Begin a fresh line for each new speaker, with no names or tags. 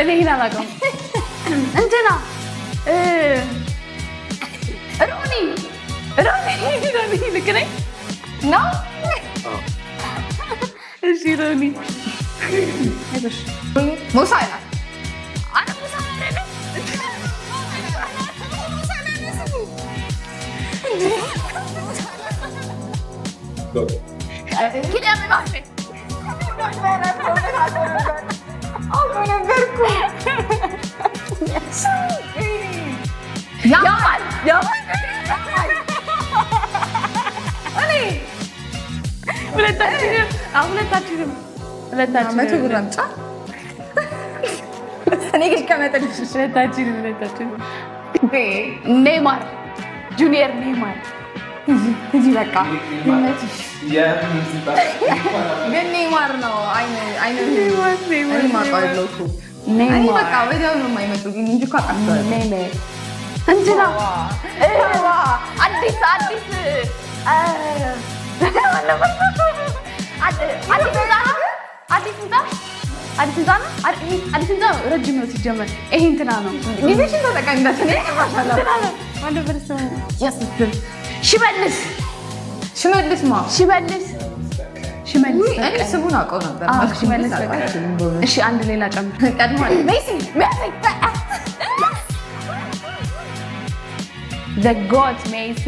እኔ ይሄን አላውቀውም። እንትና ሮኒ፣ ሮኒ፣ ሮኒ፣ ልክ ነኝ?
ነው።
እሺ፣ ሮኒ፣ አይዞሽ።
ሞ ሳላ።
አረ ሞ ሳላ አይደለም።
ሞ ሳላ ነው ስሙ።
Go.
ኪሊያን ምባፔ።
አውቀው ነበርኩ። ያማል።
ያማል።
እኔ
ሁለታችንም፣ አዎ፣ ሁለታችንም፣ ሁለታችንም።
100 ብር አምጫ። እኔ ግን ከመጠንሽ
ሁለታችንም፣ ሁለታችንም። ኔይማር ጁኒየር፣ ኔይማር።
እዚህ በቃ ይመችሽ። ግን ኔይማር ነው። አይነ አይነ እኔ አውቀዋለሁ እኮ። እኔ በቃ ወዲያው ነው የማይመጡልኝ እንጂ እኮ አውቃቸዋለሁ።
ኔይማር እንትና አዲስ አዲስ አዲስ ህንፃ ነው። አዲስ ህንፃ፣ አዲስ ህንፃ ነው። አዲስ ህንፃ ረጅም ነው ሲጀመር። ይሄ እንትና ነው።
ጊዜሽን ተጠቀሚበት። እኔ ጭራሽ አላውቅም።
እንትና ነው። ማን ነበር ስሙ? ሽመልስ።
ሽመልስ ማ?
ሽመልስ፣ ሽመልስ።
እኔ ስሙን አውቀው ነበር።
አዎ፣
መልኩን
ሽመልስ።
ግን
በቃ።
አልችልም በእውነት።
እሺ፣ አንድ ሌላ ጨምር።
ቀድሟል።
ሜሲ፣ ሜሲ። The GOAT ሜሲ።